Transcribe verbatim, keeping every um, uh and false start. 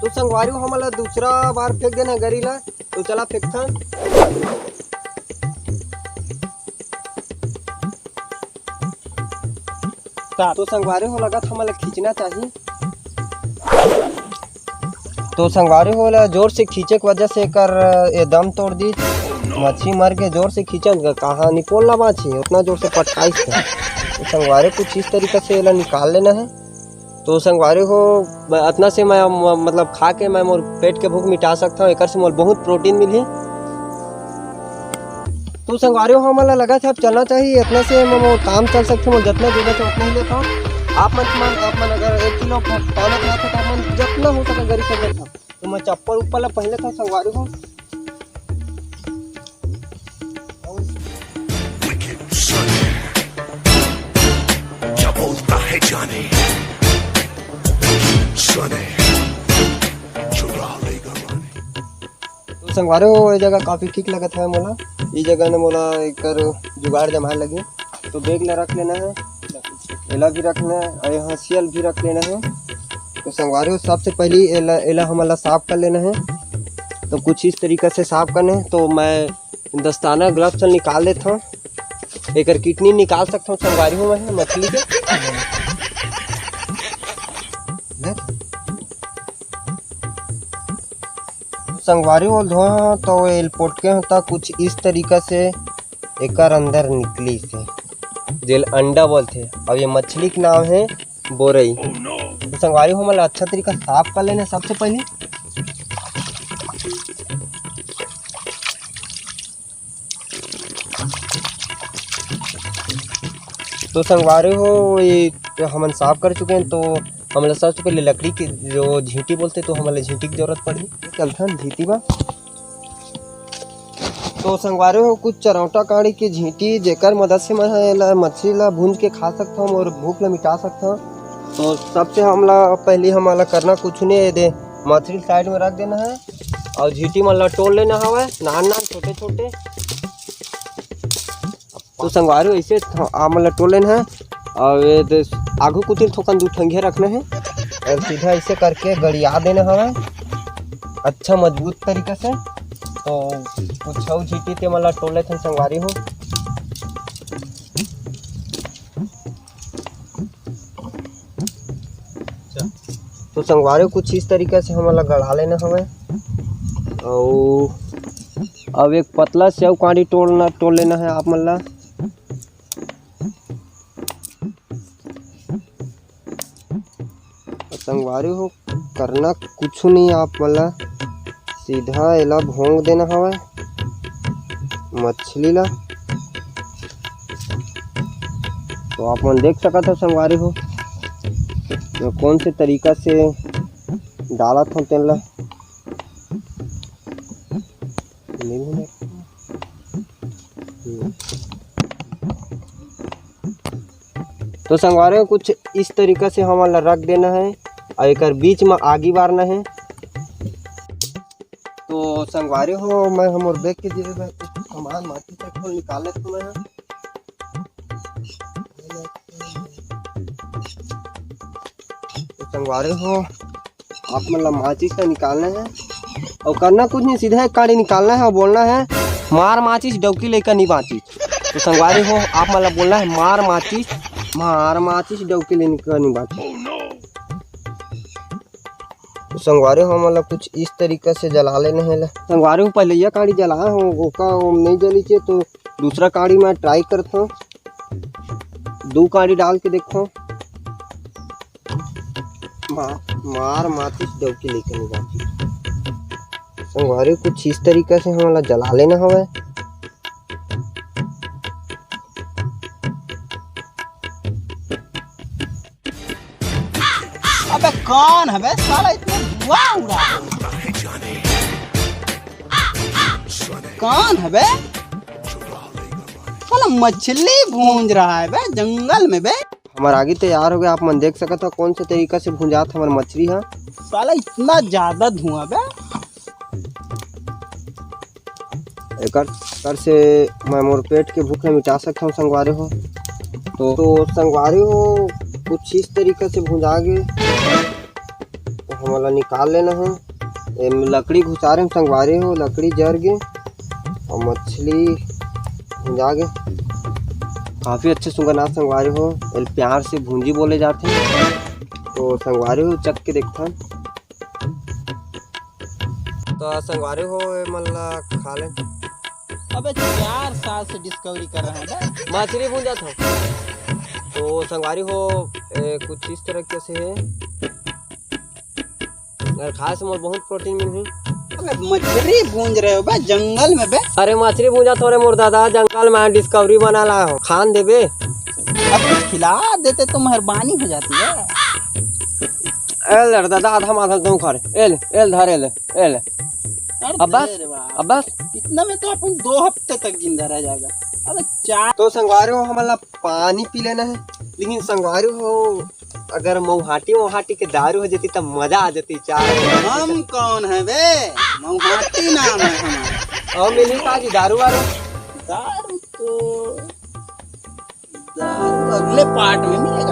तो संगवारी हो, हमन ला दूसरा बार फेंक देना गरी ला, तो चला फेंकथन। तो संगवारी हो, लगत हमन ला खींचना चाही। तो संगवारी हो, ला जोर से खींचे के वजह से एकर ये दम तोड़ दी। मछली मर के जोर से खींचन, कहाँ निपोल ला बाँची, उतना जोर से पटकाइस। तो संगवारी, कुछ इस तरीका से एला निकाल लेना है। तो संगवारी हो, ब-, अतना से मैं, म-, मतलब, खा के मैं मोर पेट के भूख मिटा सकता हूँ, एकर से मोर बहुत प्रोटीन मिली। तो संगवारी हो, हमन ला लगत है अब चलना चाहिए, इतना से मोर काम चल सकते, मोर जितना जरूरत है उतना ही लेता हूँ। आप मन, मन, आप मन अगर एक किलो प-, पाना खाते तो आप मन जितना हो सके गरी से लेता। तो मैं चप्पल ऊपर ला पहले था संगवारी हो। Wicked Sunny, क्या बोलता है जाने, Sunny, चुरा लेगा रानी। तो संगवारी हो, ये जगह काफी ठीक लगत है मोला। ये जगह ने मोला एकर जुगाड़ जमाए लगे। तो बैग ला रख लेना है, एला भी रखना है और यहाँ सियल भी रख लेना है। तो संगवारी हो, सबसे पहली एला, एला हमन ला साफ कर लेना है। तो कुछ इस तरीका से साफ करना है। तो मैं दस्ताना, ग्लव्स निकाल लेता हूँ, एकर किडनी निकाल सकता हूँ संगवारी हो मैं मछली के। संगवारी हो धोए हो तो एल पोटके हो तो कुछ इस तरीका से एकर अंदर निकली से, जेल अंडा बोलथे। अब ये मछली के नाम है बोरई। तो संगवारी हो, हमन ला अच्छा तरीका साफ कर लेना सबसे पहले। तो संगवारी हो, ये तो हमन साफ कर चुके हैं। तो हमन ला सबसे पहले लकड़ी के जो झींटी बोलते, तो हमन ला झींटी की जरूरत पड़ही। चलथन झींटी बा। तो संगवारी हो, कुछ चरौटा काड़ी के झींटी, जेकर मदद से मैं ह एला मछली ला भूंज के खा सकथव और भूख ला मिटा सकथव। तो सबसे हमला पहली हमला करना कुछ नहीं है, दे मछली साइड में रख देना है और झींटी मन ला टोल लेना हवय, नान नान छोटे छोटे। तो संगवारी हो, ऐसे थ-, आप मन ला टोल लेना है और ये दे आगू कुतिल थोकन दू ठंगिया रखना है और सीधा ऐसे करके गड़िया देना हवय अच्छा मजबूत तरीका से। तो कुछ अउ झींटी ते मन ला टोल लेथन संगवारी हो। तो संगवारी हो, कुछ इस तरीका से हमन ला गड़ा लेना हवय। अउ अब एक पतला से अउ कांड़ी टोलना, टोल लेना है आप मन ला। संगवारी हो, करना कुछ नहीं, आप मन ला सीधा एला भोंग देना हवय मछली ला। तो आप मन देख सकत हो संगवारी हो, मैं कौन से तरीका से डालत हूँ तेन ला। तो संगवारी हो, कुछ इस तरीका से हमन ला रख देना है और एकर बीच में आगी बारना है। तो संगवारी हो, मैं हमर बैग के जेब में कुछ सामान माटी से खोल निकाले तो मैं तो संगवारी हो, आप मन ला माचिस ला निकालना है और करना कुछ नहीं, सीधा एक काड़ी निकालना है और बोलना है, "मार माचिस, डौकी लइका नी बाँचिस।" तो संगवारी हो, आप मन ला बोलना है, "मार माचिस, मार माचिस, डौकी लइका नी बाँचिस।" तो संगवारी हो, हमन ला कुछ इस तरीका से जला लेना है ला। संगवारी हो, पहले यह काड़ी जलाए हो, ओका ओम नहीं जली के, तो दूसरा काड़ी में ट्राई करत हो, दो काड़ी डाल के देखो। मा-, मार माचिस डौकी लइका नी बाँचिस। संगवारी हो, कुछ इस तरीका से हमन ला जला लेना हवय। अबे कौन हबे साला इतने धुआं उड़ा? कौन हबे साला मछली भूंज रहा है बे जंगल में बे? हमर आगी तैयार हो गया, आप मन देख सकत हो कौन से तरीका से भुंजात हमर मछली ह। साला इतना ज्यादा धुआं बे। एकर, एकर से मैं मोर पेट के भूख ल मिटा सकत हूँ संगवारी हो। तो, तो संगवारी हो, कुछ इस तरीका से भुंजा गे। वाला निकाल लेना है। एम लकड़ी घुसारे में संगवारी हो, लकड़ी जर गे और मछली भुंजा गे। काफी अच्छे सुंगनाथ संगवारी हो, एल प्यार से भूंजी बोले जाते हैं। तो संगवारी हो, चख के देखता। तो संगवारी हो, ए मन ला खा ले। अबे, चार साल से डिस्कवरी कर रहा हूँ बे। मछली भूंजा था। तो संगवारी हो, ए, कुछ इस तरह के से है। अगर खाए से मोर बहुत प्रोटीन मिलही। अबे, मछली भूंज रहे हो बे जंगल में बे? अरे, मछली भूंजा थोड़े मोर दादा, जंगल में डिस्कवरी बना ला हो, खान देबे। अब कुछ खिला देते तो मेहरबानी हो जाती है। ए ले रे दादा, आधा माधल तू खा रे। ए ले, ए ले, धर, ए ले, ए ले। अरे अब बस, दे रे बाप। अब बस। इतना में तो अपन दो हफ्ते तक जिंदा रह जाएगा। अबे चार तो संगवारी हो, हमन ला पानी पी लेना है, लेकिन संगवारी हो, अगर मऊहाटी मऊहाटी के दारू हो जाती तब मजा आ जाती। चार हम कौन है बे? मऊहाटी नाम है हमारा। और मिली का जी दारू वारू? दारू तो, दारू अगले पार्ट में मिलेगा।